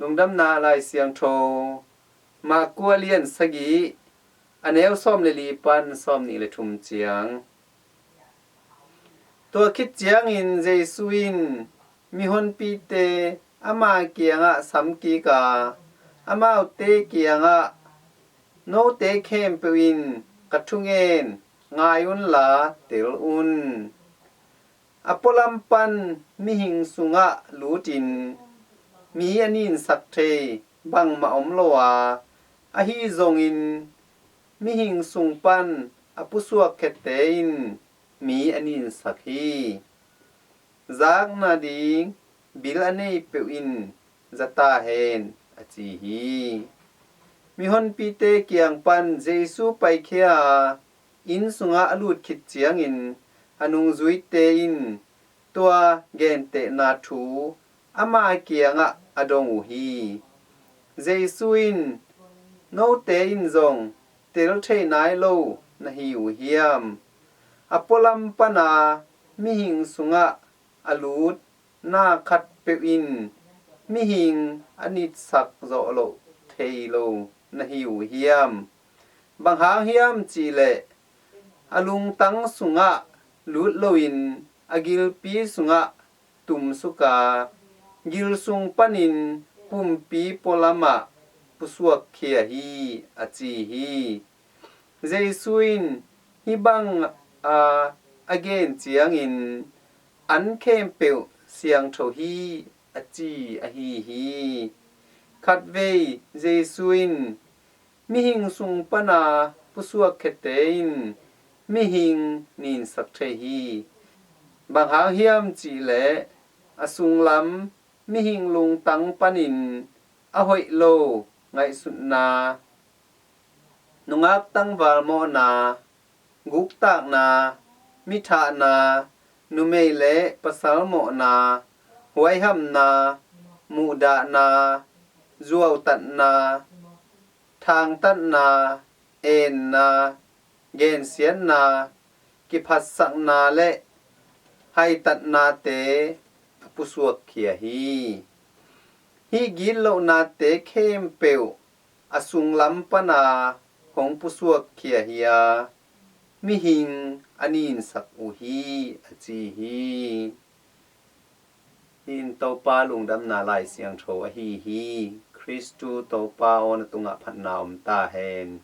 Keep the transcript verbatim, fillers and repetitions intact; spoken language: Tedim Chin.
Lungdamna Lai Siangtho, Marka lian sagih, a neu sawm le li pan sawm nih le thum ciang. Tua khit ciangin Jesu in mihonpite ama kiangah samkik a, amaute kiangah, "Note khempeuh in ka thungen ngai unla tel un. A pualam pan mihing sungah lutin mi a ninsak thei bangmah om lo a, ahi zongin mihing sung pan a pusuak khiate in mi a ninsak hi. Zakna ding bil a nei peuh in za ta hen," a ci hi. Mihonpite kiang pan Jesu paikhia a, inn sungah a lut khit ciangin a nungzuite in tua gentehna thu ama kiangah a dong uh hi. Jesu in, "Note in zong tel thei nai lo na hi uh hiam? A pualam pana mihing sungah a lut na khatpeuh in mihing a nitsak zawh loh thei lo na hi uh hiam? Bang hang hiam cihleh a lungtang sungah lut loin a gilpi sungah tumsuk a, gil sung panin pumpi pualamah pusuak khia hi," a ci hi. Jesu in hih bang a a gen ciangin, "An khempeuh siangtho hi," a ci ahi hi. Khatvei Jesu in, "Mihing sung pana pusuak khiate in mihing ninsak thei hi. Bang hang hiam cihleh a sunglam mihing lungtang panin a hoih lo ngaihsutna, nungak tangval mawhna, guktakna, mithahna, numei le pasal mawhna, huaihamna, muhdahna, zuautatna, thangtatna, enna, gensiatna, kiphatsakna le haitatnate a pusuak khia hi. Hih gitlohnate khempeuh a sunglam pana hong pusuak khia hi a, mihing a ninsak uh hi," a ci hi. Hih in Topa Lungdamna Lai Siangtho ahi hi. Khristu Topa aw, na tungah phatna om ta hen.